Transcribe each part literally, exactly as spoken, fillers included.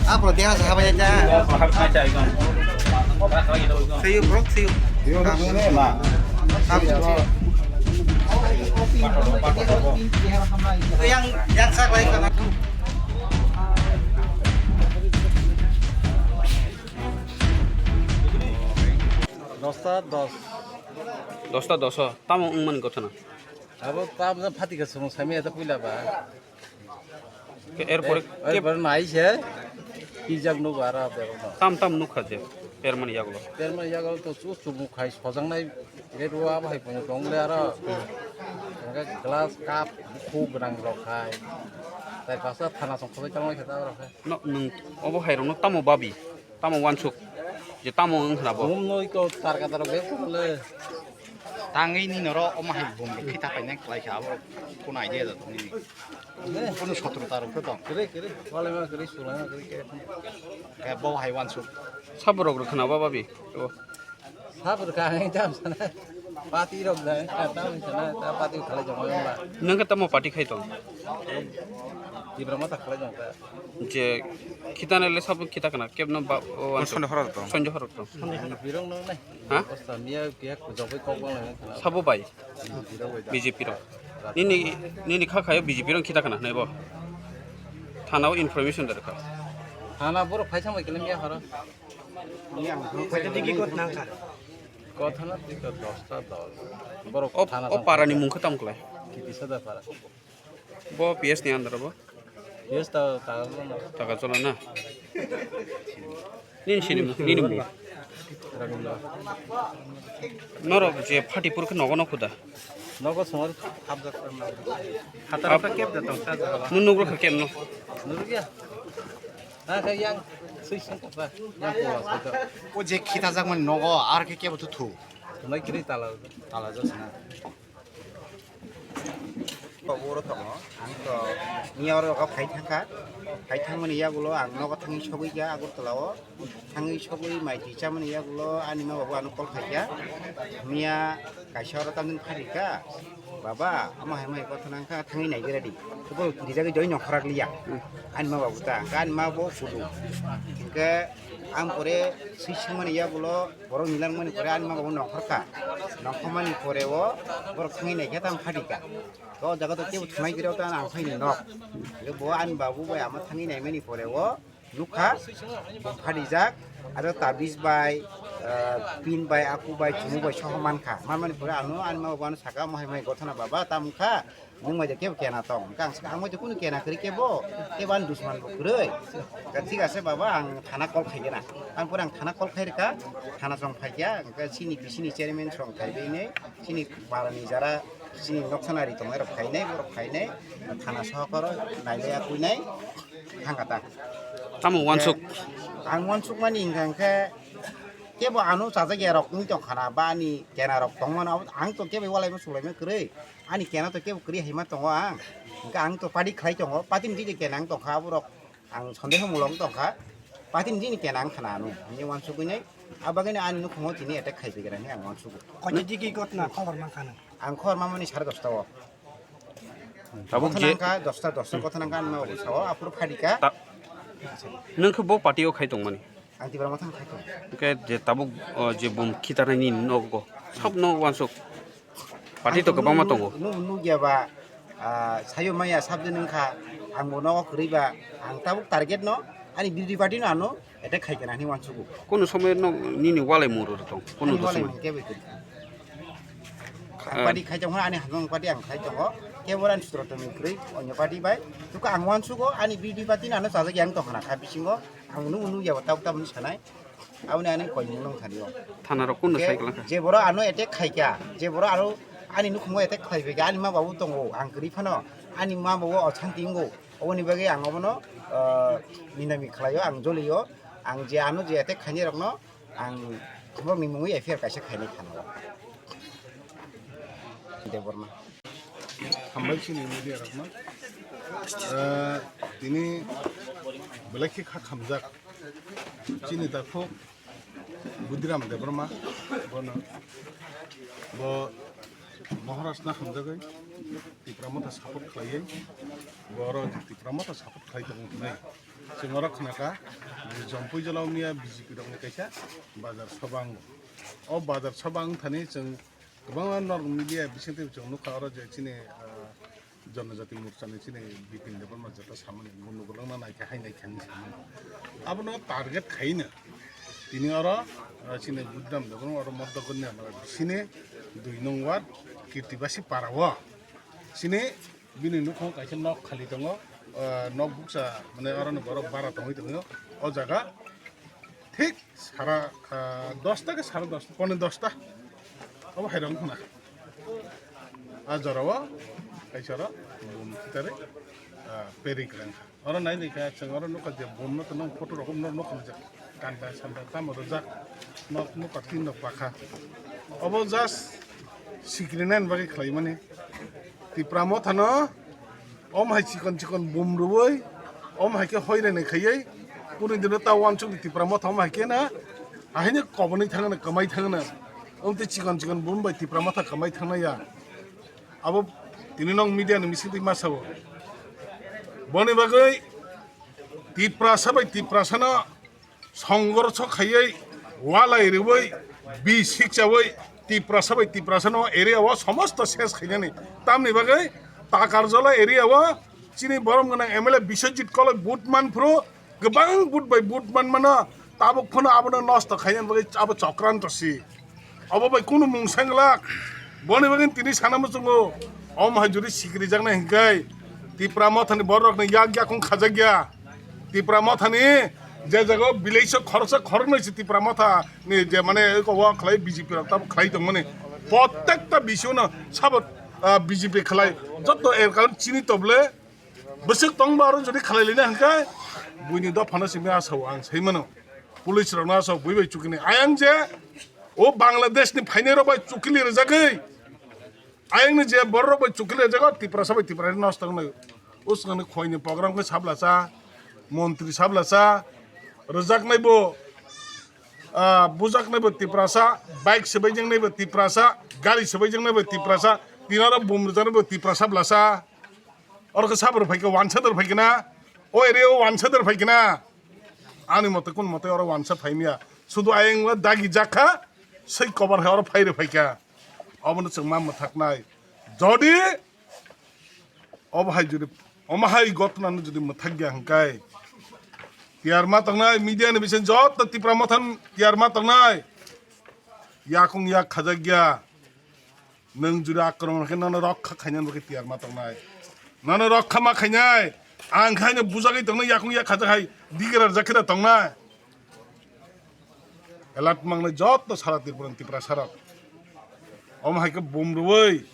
Apo dia sa haba ya. See you, bro. See you. Yang yang sak lagi kan aku. Dosta dos. Dosta dos. Tamo wngmani gothana. Abo tam jang phatika sumung sami ata puila ba. Ke erpore ke erpore nai se. Kijak nugo aro berok no. Tam tam nukha je. Permani yagulo. Permani yagulo to chu chu mukhai sojangnai. Red wa abo hai pung tong le aro. Engke glass cup khu gwnang rok khai. Tai kasa thana song khoi tong khe ta rok khai. No, nung obo hai rok no tamo babi. Tamo wansuk. Je tamo wng khna bo. Bum noi ko tar ka tar be le. Tangwi ni noro omo hai bum rok khita painai klai kha abo. Kunai de da tong ni. Kono sotro tarok khe tong. Kere, kere. Wale ma kere, sulai ma kere, kere. Khe bo hai wansuk. Saborok rok khna ba babi. O. Saborok ka ang jam sana. Pati rok da, ka tam sana, ta pati khalai jong ba. Nang ka tamo pati khai tong. Tibra mata khalai jong ta. Je khita nai le sabo khita kana kebno ba o wansuk. Sonjo horor tong. Sonjo horor tong. Birong no nai. Ha? Osta miya ke ku jogoi kok bang lai. Sabo bai. B J P rok. Nini, nini kha khayo B J P rok khita khna nai bo. Thana o information da kha. Thana borok phaisa mai kelam ya horo. Phaisa digi kot nang kha. Kot thana tik dosta dos. Borok o, thana o para ni mung kha tam klai. Kiti sada para. Bo P S ni under bo. Yes, ta, ta, ta. Taka chola na. Nini sini mo, nini mo. Norok je phatipur khe nogo no khuda. Nogo songor habjak. Hatara kep da tong sa jaga. Nung nugro khe kem no. Nugro ya. Na khe yang sui sing kok ba. Yang kuwa sa. O je khita jak man nogo ar khe kebo thu thu. Tunai kiri tala. Tala jos na. Oro tongo, ang to miya oro phai thangkha, phai thangmani yagulo ang nogo thangwi sogwi kha Agartala o, thangwi sogwi mai twi chamani yagulo ani ma babu ano call khaikha, miya kaisa oro tamni pharikha, baba amo hai mai kotha nangkha thangwi naigra di, bo rijagwi joi nongkhorok liya, ani ma babu ta, ani ma bo kudu, hinkhe ang pore swi swngmani yagulo, Borok nilangmani pore ani ma babu nongkhorkha. Nongkhormani pore o borok thangwi naikhe tamo phatikha. O jaga to tebo thumai giri o to ang phaini nok. Bo ani babu bai ama thangwi naimani pore o nukha bo phatijak. Aro tabis bai Ah, pin bai, aku bai, chumu bai soho mankha. Manmani pore ano ani ma bano saka, "Mohai mai gothana baba, tamo kha? Nwng mai de kebo kena tong." Hwnkhe ang saka, "Ang mai de kunu kena kwrwi kebo, kebo ani dusman bo kwrwi." Hwnkhe, "Thik ase baba, ang thana call khaigena." Ang pore ang thana call khairwkha, thana song phaikha, hwnkhe chini bisini chairman song phaibainai, chini parani jara, chini noksanari tongnai rok phainai, borok phainai, thana sohokoro nailaiya kuinai, thangkha ta. Tamo wansuk? Ang wansukmani hwnkha hwnkhe, kebo ano chajak ya rok wng tongkha na, ba ani kena rok tongmano, abo ang to kebo walaima sulaima kwrwi, ani kena to kebo kwrwi haima tongo ang, hwnkhe ang to party khlai tongo, party ni je kena ang tongkha, aborok ang sondeho mulong tongkha, party ni je kena ang khana ano, ani wansugwi nai, abagwi ani nukhungo tini attack khai pegera hinwi ang wansugo. Koita digi gotna khobor mankha nang? Ang khobor mamani sare dosta o. Tabuk je nangkha dosta, dosta kotha nangkha, ano sao, aphuru pharika. Ta-, nwng khe bo party o khai tongmani? Ang Tipra Motha khai tong. Hwnkhe je tabuk, o, je bum khitarnani nogo, sabno wansuk. Party to kwbangma tongo. Nu, nu, nugya ba, ah, sayo maya sabjin wngkha, ang bo nogo kwrwi ba, ang tabuk target no, ani B J P party no ano, attack khai kana hinwi wansugo. Kono somoy no nini walai moro tong, kono ani walai dosmani. Mung kebo kwrwi. Ang party khai tong, ani hamjang party ang khai tongo. Kebo ani sutro tongwi kwrwi, onyo party bai. Tuka ang wansugo, ani B J P party no ano chajak yang tong khana kha bisingo. Ang nung nung yabo tabuk tabuk sanai. Aboni ani koi mung nung thani o. Thana rok kono sai kwlangkha. Je boro ano attack khai kha, je boro ano ani nukhungo attack khai phaikha, ani ma babu tongo, ang kwrwi phano, ani ma babu o santi wngo. Oboni bagwi ang obono, ah, ninami khlaio, ang jolio, ang je ano je attack khainai rokno ang borokni mungwi F I R kaisa khainai thana o. Debbarma. Hambai chini media rokno. Ah, tini belai khe kha khamjak. Chini takhuk Budiram Debbarma, bono, bo Maharashtra hamjagwi Tipra Motha support khlaiwi, bo oro Tipra Motha support khlai tongo hwnwi chwng oro khnakha, Jompui Jala wngya B J P rokni kaisa bazar sabha wngo. O bazar sabha wngthani chwng kwbangma norok media bisingtwi chwng nukha oro je chini, ah, Janajati Morchani chini Bipin Debbarma jeta samani, bo nugulwngna naikha hai naikha hinwi samani. Abono target khaina tini oro, ah, chini Budiram Debbarma oro Moddakorni amara bisini dui nung ward Kirtibasi para o chini bini nukhung kaisa nok khali tongo, ah, nok buksa mane oro ni borok bara tongwi tongo o jaga thik sara, ah, dosta ke sara dosta, pone dosta. Obo hai rong khna. A jora o kaisa ro bum kitare, ah, peri kwrang kha. Oro nai nai kha chwng oro nukha je bum no to nang photo rok no nukha je kanta santa tamo rwjak nok nukha tin nok pakha. Obo just sikrinani bagwi khlai mani. Tipra Motha no Om hai chikon chikon bum rwui, om hai khe hoirai nai khaiwi, kunu dino ta wansuk di Tipra Motha om hai khe na, ahaini kobonwi thangna, kwmai thangna. Om tei chikon chikon bum bai Tipra Motha kwmai thangna ya. Abo tini nong media ni bisingtwi ma sao. Boni bagwi Tiprasa bai Tiprasa no songorso khaiwi, walai rwui, bi sikchaui, Tiprasa bai Tiprasa no area o somosto ses khainani. Tamni bagwi Takarjala area o chini borom gwnang M L A Biswajit Koloi vote man phuru, kwbang vote bai vote man mano, tabuk phano abono nosto khainani bagwi abo chokranto si. Obo bai kunu mung sengla. Boni bagwi tini sana muchungo. Om hai juri sikri jaknai hinkai. Tipra Mothani borok ni yak yakung khajak ya. Tipra Mothani je jago village o khoroksa khoroknwi si Tipra Motha ni je mane ko wa khlai B J P rok tab khlai tong mani. Prottekta bisio no sabo, ah, B J P khlai. Jotto er karon chini toble. Bwswk tongba aro jodi khlai lina hinkai. Buini dophano simi asao ang sai mano. Police rokno asao bui bai chukini. Ayang je o Bangladesh ni phainai rok bai chukili rwjagwi. Ayangni je borok bai chukili rwjago, Tiprasa bai Tiprasa nosto wngnai. Uswkangni khoini program khe sablasa, montri sablasa, rwjaknai bo, ah, bujaknai bo Tiprasa, bike swbaijaknai bo Tiprasa, gari swbaijaknai bo Tiprasa, tinaro bum rwjaknai bo Tiprasa blasa. Oro khe sabor phaikhe wansador phaikhe na, o area o wansador phaikhe na. Ani mote kun mote oro wansa phaimya. Sudu ayang dagi jakha, sei kobar hai oro phaire phaikha. Obono chwng ma mwthaknai. Jodi obo hai jodi, omo hai gotna no jodi mwthakya hwnkai, tiyar ma tongnai, media ni bising joto Tipra Motha tiyar ma tongnai. Yakung yak khajak ya. Nwng jura akromon khe nono rokha khainani bagwi tiyar ma tongnai. Nono rokha ma khainai. Ang khaino bujagwi tongnai yakung yak khajak hai. Digirar jakhe da tongnai. Alert mangnai joto sara Tripura ni Tiprasa rok. Omo hai khe bum rwui,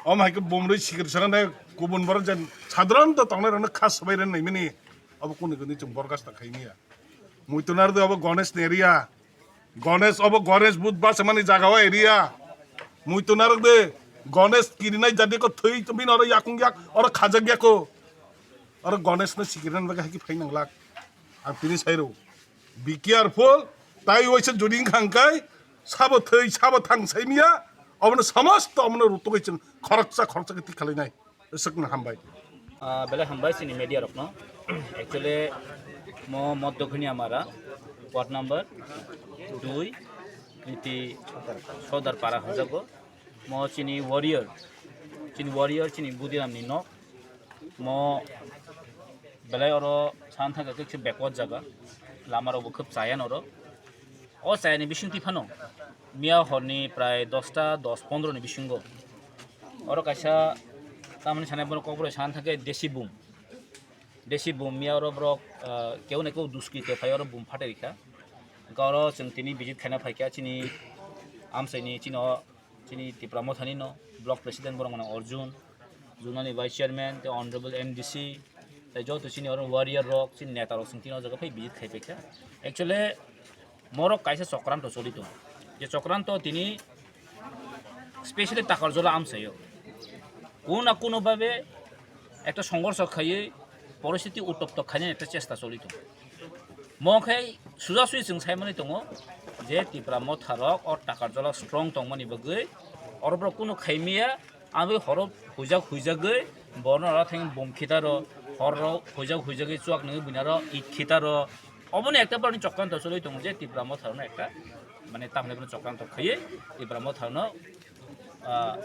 omo hai khe bum rwui sikir sakha nai kubun borok jen sadharanto tongnai rokno kha swbai rwna naimani. Obo kunu kunu chwng borgas ta khaimya. Muitu narwdi obo Ganesh ni area. Ganesh obo Ganesh but basa mani jaga o area. Muitu narwdi Ganesh kirinai jadi ko thwi bini oro yakung yak oro khajak yako. Oro Ganesh no sikir rwna bagwi hai khe phai nanglak. Ang tini sai rw. Be careful, tai waisa jodi wngkha hwnkhe sabo thwi, sabo thang saimiya, obono samasto omono rutugwi chwng khoroksa khoroksa khe thik khlainai. Swkno hambai. Ah, belai hambai chini media rokno. Actually, mo Moddokhini Amara, ward number dui, Kriti Sodar Para hwnjago. Mo chini warrior, chini warrior, chini Budiram ni nok. Mo belai oro san thangkha khe backward jaga, lama rok bo khub chaya oro. O chayani bising twi phano miya horni prai dosta dos pondro ni bisingo oro kaisa tamni sanai borok kokborok san thangkhe desi bum, desi bum miya oro borok, ah, keu na keu duskri te phai oro bum phatai rikha. Hwnkhe oro chwng tini visit khaina phaikha chini amchaini chini o chini Tipra Mothani no block president borok mano Arjun, zonal ni vice chairman, tei honorable M D C, tei joto chini oro warrior rok, chini neta rok chwng tini o jaga phai visit khai paikha. Actually, morok kaisa chokranto choli tongo. Je chokranto tini specially Takarjola amchaio. Kuno na kuno babe ekta songhorsho khaiwi poristiti uttopto khainani ekta chesta choli tongo. Mo khe suja sui chwng saimani tongo je Tipra Motha rok o Takarjola strong tongmani bagwi oro borok kunu khaimiya, aboni horo huijak huijagwi borno aro theng bom khitaro, horo huijak huijagwi chuak nungwi buinaro ik khitaro. Oboni ekta borokni chokranto choli tongo je Tipra Motha rokno ekta mane tamni borokno chokranto khaiwi Tipra Motha rokno ah,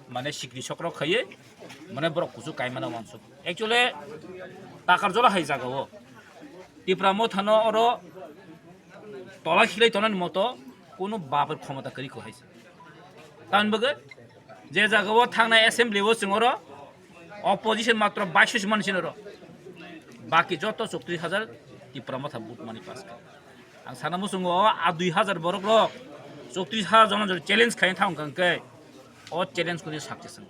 mane sikri sokrok khaiwi mane borok kuchuk kaimano wansuk. Actually, Takarjola hai jaga o Tipra Mothano oro tola khilai tonani moto kuno bapor khomota kwrwi kho hai se. Tamni bagwi je jaga o thangnai assembly o chwng oro opposition matro baish mansin oro, baki joto chowtris hajar Tipra Motha vote mani pass kha. Ang sana muchungo o a dui hajar borok rok chowtris hajar jona jora challenge khaina thang kang khe o challenge kuni success wng.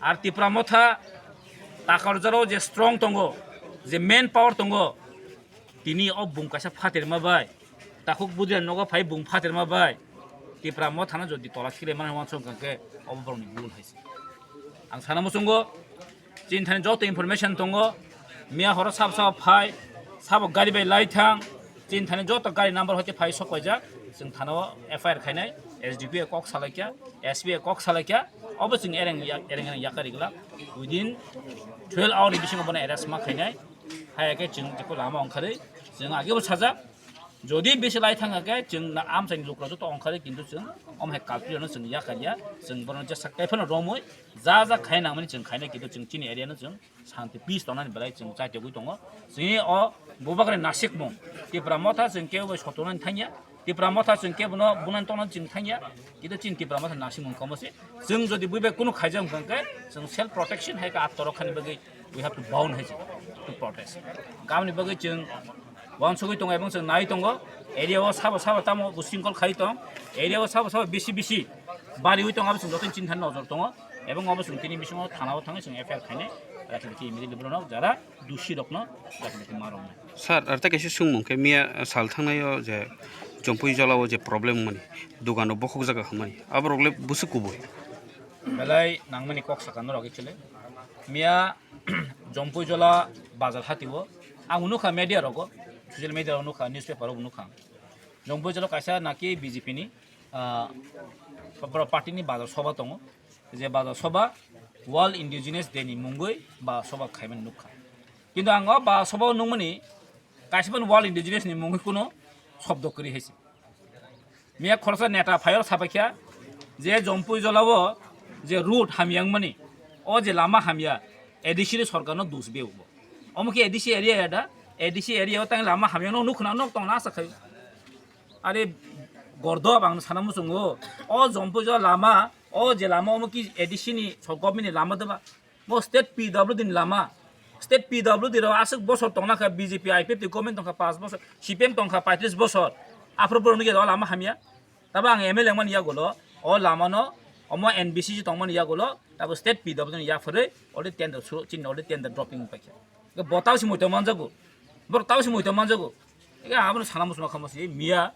Ar Tipra Motha Takarjala o je strong tongo, je main power tongo, tini o bung kaisa phaterma bai, takhuk budira nogo phai bung phaterma bai, Tipra Mothano jodi tola khilai mani wansong kang khe obo borokni bul hai se. Ang sana muchungo, chini thani joto information tongo, miya horo sabo sabo phai, sabo gari bai lai thang, chini thani joto gari number hoite phai sok paijak, chwng thana o F I R khainai, S D P o kok salaikya, S P o kok salaikya, obo chwng ereng ya-, ereng ereng yakarigla, within twelve hour ni bisingo bono arrest ma khainai, hai khe chwng jeko lama ongkharwi, chwng agebo sajak, jodi bisi lai thang khe chwng na amchaini lukurok joto ongkharwi, kintu chwng omo hai culprit no chwng yakarya, chwng bono jesa kaiphano romwi, ja ja khai nangmani chwng khainai, kintu chwng chini area no chwng shanti peace tongnani belai chwng chaitogwi tongo. Chini o bubagra nasikmung Tipra Motha chwng kebo bai sotonani thangya, Tipra Motha chwng kebo no bunani tongna chwng thangya, kintu chini Tipra Motha nasikmung komo se. Chwng jodi buibai kunu khaijak wngkha khe chwng self protection hai khe attorok khani bagwi we have to bound hai se to protest. Kamni bagwi chwng wansugwi tongo ebong chwng nai tongo, area o sabo sabo tamo bo singkol khai tong, area o sabo sabo bisi bisi bariwi tong, abo chwng joto chini thani nojor tongo. Ebong obo chwng tini bisingo thana o thangwi chwng F I R khainai, rati rati immediately borok jara dusi rokno rati rati ma roknai. Sir, ar ta kaisa swngmung khe miya sal thangnai o je Jompui Jola o je problem mani, dugan rok bokhok jaga hamani, abo rok le bwswk kubui? Belai nangmani kok saka norok actually. Miya Jompui Jola bazar hati o ang nukha media rogo, social media rok nukha, newspaper rok nukha. Jompui Jola kaisa naki B J P ni, ah, party ni bazar soba tongo. Je bazar soba World Indigenous Day ni mungwi bazar soba khaimani nukha. Kintu ang o bazar soba o nukmani kaisa phano World Indigenous ni mungwi kuno shobdo kwrwi hai se. Miya khoroksa neta phai o sapaikha je Jompui Jola o je road hamya wngmani, o je lama hamya A D C ni sorkar no dus beo bo. Omo khe A D C area ya da, A D C area o tang lama hamya no nukna nok tong na sa khai. Are Gordob ang sana muchungo. O Jompuijo lama, o je lama omo ki A D C ni so government ni lama deba. Bo state P W D ni lama. State P W D rok aswk bosor tongna kha B J P I P F ni government tongkha paanch bosor, C P M tongkha paitris bosor. Aphuru borok nugya o lama hamya. Tabo ang M L A wngmani yagulo, o lama no, omo N B C C tongmani yagulo, tabo state P W D ni yaphurwi, already tender suru, chini already tender dropping paikha. Bo tabo se muitu manjago. Borok tabo se muitu manjago. Ega abono sana muchungo kha musi miya.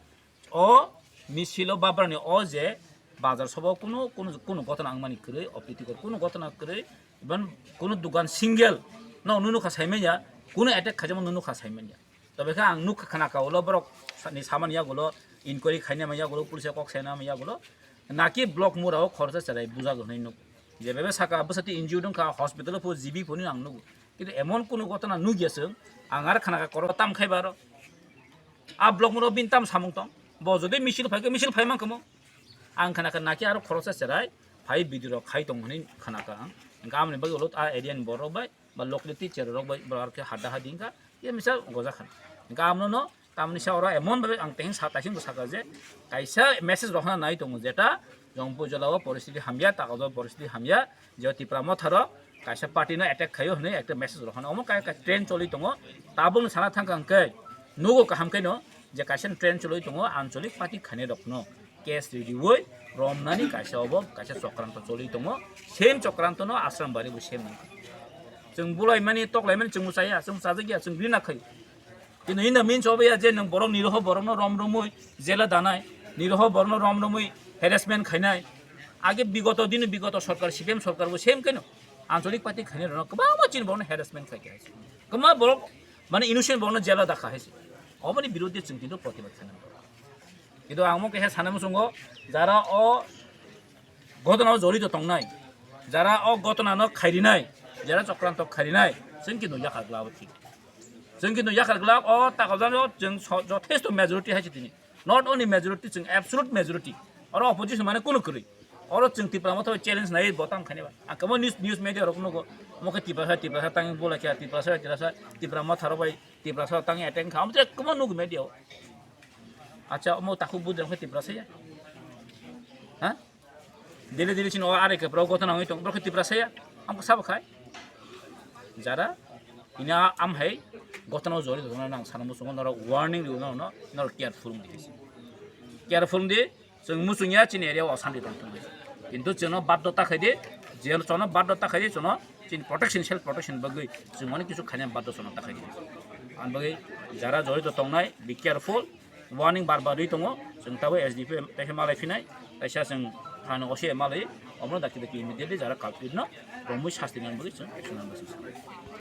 O misilo babrani o je bazar sobo kunu, kunu, kunu gotona wngmani kwrwi, opritikor kunu gotona kwrwi, even kunu dugan single no nunu kha saimanya, kunu attack khaijama nunu kha saimanya. Tobe khe ang nukha khna ka ulo borok sa-, ni samani yagulo inquiry khaina ma yagulo, police kok saina ma yagulo, naki block mura o khoroksa cherai bujago hinwi nuk. Jebebe saka bwsati N G O dong kha, hospital o phu G B phunwi ang nugo. Kintu emon kunu gotona nukya chwng, ang ar khna ka korok tam khai baro. A block mura o bini tam samung tong. Bo jodi misil phai khe misil phai man kamo. Ang khna ka naki aro khoroksa cherai phai video rok khai tong hinwi khna ka ang. Hwnkhe amoni bagwi ulo a area ni borok bai ba locality cherok bai borok khe hada hadi wngkha, ye misa gojak kha. Hwnkhe amno no tamni sa oro emon bhabe ang teheng sa taising bo saka je kaisa message rohorna nai tongo jeta Jompuijola o poristiti hamya, Takaljo poristiti hamya, je Tipra Motha rok kaisa party no attack khaio hinwi ekta message rohorna. Omo kai kai trend choli tongo, tabukno sana thangkha hwnkhe nugo kaham khe no je kaisa trend choli tongo ancholik party khainai rok no. Case ridiui romnani kaisa obo kaisa chokranto choli tongo. Same chokranto no Ashram Bari bo same nangkha. Chwng bulaimani toklaimani chwng bo chaya, chwng chajakya, chwng rina khai. Kintu in the means obo ya je nwng borok niroho borokno rom romwi jela danai, niroho borokno rom romwi harassment khainai. Age bigoto dini bigoto sorkar, C P M sorkar bo same keno ancholik party khainai rokno kwbangma chini borokno harassment khaikha hai se. Kwbangma borok mane innocent borokno jela dakha hai se. Oboni birodhe chwng kintu protibad khainai. Kintu ang mo kaisa sana muchungo, jara o gotona o jorito tongnai, jara o gotona no khairinai, jara chokranto khairinai, chwng kintu yakhar glao thik. Chwng kintu yakhar glao o takaljan o chwng so-, jothesto majority hai se tini. Not only majority, chwng absolute majority. Oro opposition mane kunu kwrwi. Oro chwng Tipra Motha bai challenge nai bo tam khaini ba. Ang kamo news, news media rok nugo. Mo khe Tiprasa, Tiprasa tang bolai khe Tiprasa, Tiprasa, Tipra Motha rok bai Tiprasa tang attack kha. Amo je kamo nugo media o. Acha, omo takhuk budrang khe Tiprasa ya? Ha? Dili dili chini o are khe borok gotona wngwi tong, borok khe Tiprasa ya? Amkhe sabo khai? Jara, ini a-, am hai gotona o jori tongna nang sana muchungo norok warning riu no, no, norok careful wngdi. Careful wngdi, chwng muchung ya chini area o osanti tong tong. Kintu chwngno baddo ta khaidi, je chwngno baddo ta khaidi, chwngno chini protection, self protection bagwi chwng mani kisu khaina baddo chwngno ta khaidi. Ang bagwi jara jorito tongnai, be careful. Warning bar bar rwi tongo, chwng tabuk S D P M tei khe malai phinai, kaisa chwng thana O C malai, omono dakti dakti immediately jara culprit no romwi sasti nang bagwi chwng action nang bagwi chwng.